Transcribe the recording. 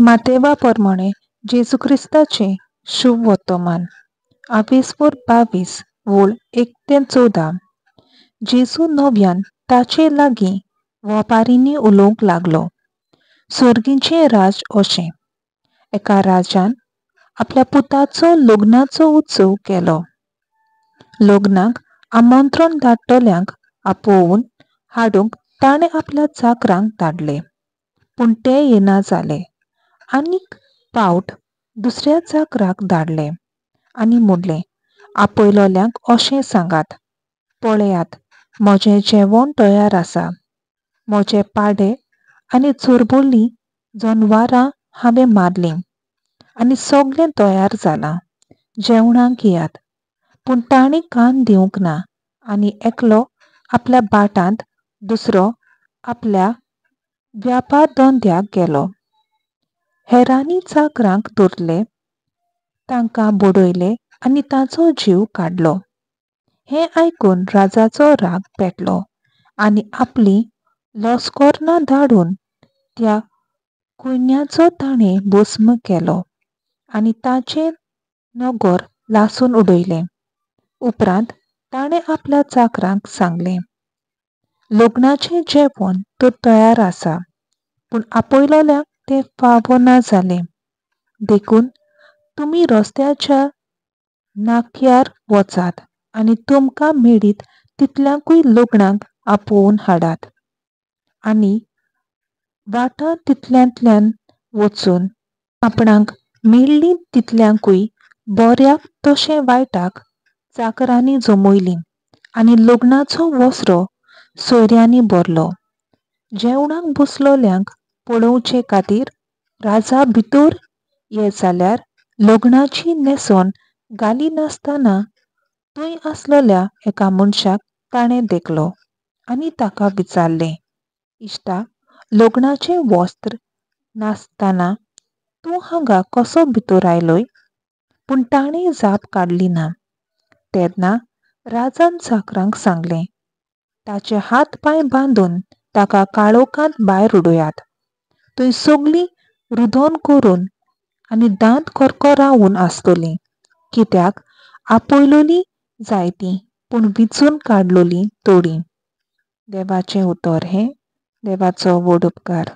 मातेवा प्रमाणे जेजू क्रिस्ताचें शुभ वर्तमान आवेसवर 22 वोळ 1 ते 14. जेजू नव्यान ताचे लागीं वपारींनी उलोवंक लागलो. सर्गीचें राज अशें, एका राजान आपल्या पुताचो लग्नाचो उत्सव केलो. लग्नाक आमंत्रण धाडटल्यांक आपोवन हाडूंक ताणें आपल्या चाकरांक धाडले, पूण ते येना जाले. आनीक पावट दुसऱ्या चाकराक धाडले आनी म्हणलें, आपयलोल्यांक अशें सांगात, पळयात म्हजें जेवण तयार आसा, म्हजे पाडे आनी चोरबोली जनवारां हांवें मारलीं आनी सगळें तयार जालां, जेवणाक येयात. पूण तांणी कान दिवंक ना आनी एकलो आपल्या भाटांत, दुसरो आपल्या व्यापार धंद्याक गेलो. हेरांनी चाकरांक धरले, तांकां बडयले आनी तांचो जीव काडलो. हें आयकून राजाचो राग पेटलो आनी आपली लस्करनां धाडून त्या कुयण्याचो ताणें भस्म केलो आनी ताचें नगर लासून उडयलें. उपरांत ताणें आपल्या चाकरांक सांगलें, लग्नाचें जेवण तर तयार आसा, पूण आपयलोल्यांक तें फावो ना जालें. देखून तुमी रस्त्याच्या नाक्यार वचात आनी तुमकां मेळीत तितल्यांकूय लग्नाक आपोवन हाडात. आनी वाटा तितल्यांतल्यान वचून आपणाक मेळ्ळीं तितल्यांकूय बऱ्याक तशें वायटाक चाकरांनी जमयलीं आनी लग्नाचो वसरो सोयऱ्यांनी भरलो. जेवणाक बसलोल्यांक पळोवचे खातीर राजा भितर ये जाल्यार लग्नाची न्हेसण घालिनासतना थंय आसलेल्या एका मनशाक ताणें देखलो आनी ताका विचारलें, इश्टा, लग्नाचें वस्त्र नासतना तूं हांगा कसो भितर आयलोय? पूण ताणें जाप काडली ना. तेन्ना राजान चाकरांक सांगलें, ताचे हात पांय बांदून ताका काळोखांत भायर उडयात. थंय सगळीं रुदन करून आनी दांत करकरावून आसतलीं, कित्याक आपयलोलीं जायतीं पूण विंचून काडलोलीं थोडीं. देवाचें उतर हें. देवाचो व्हड उपकार.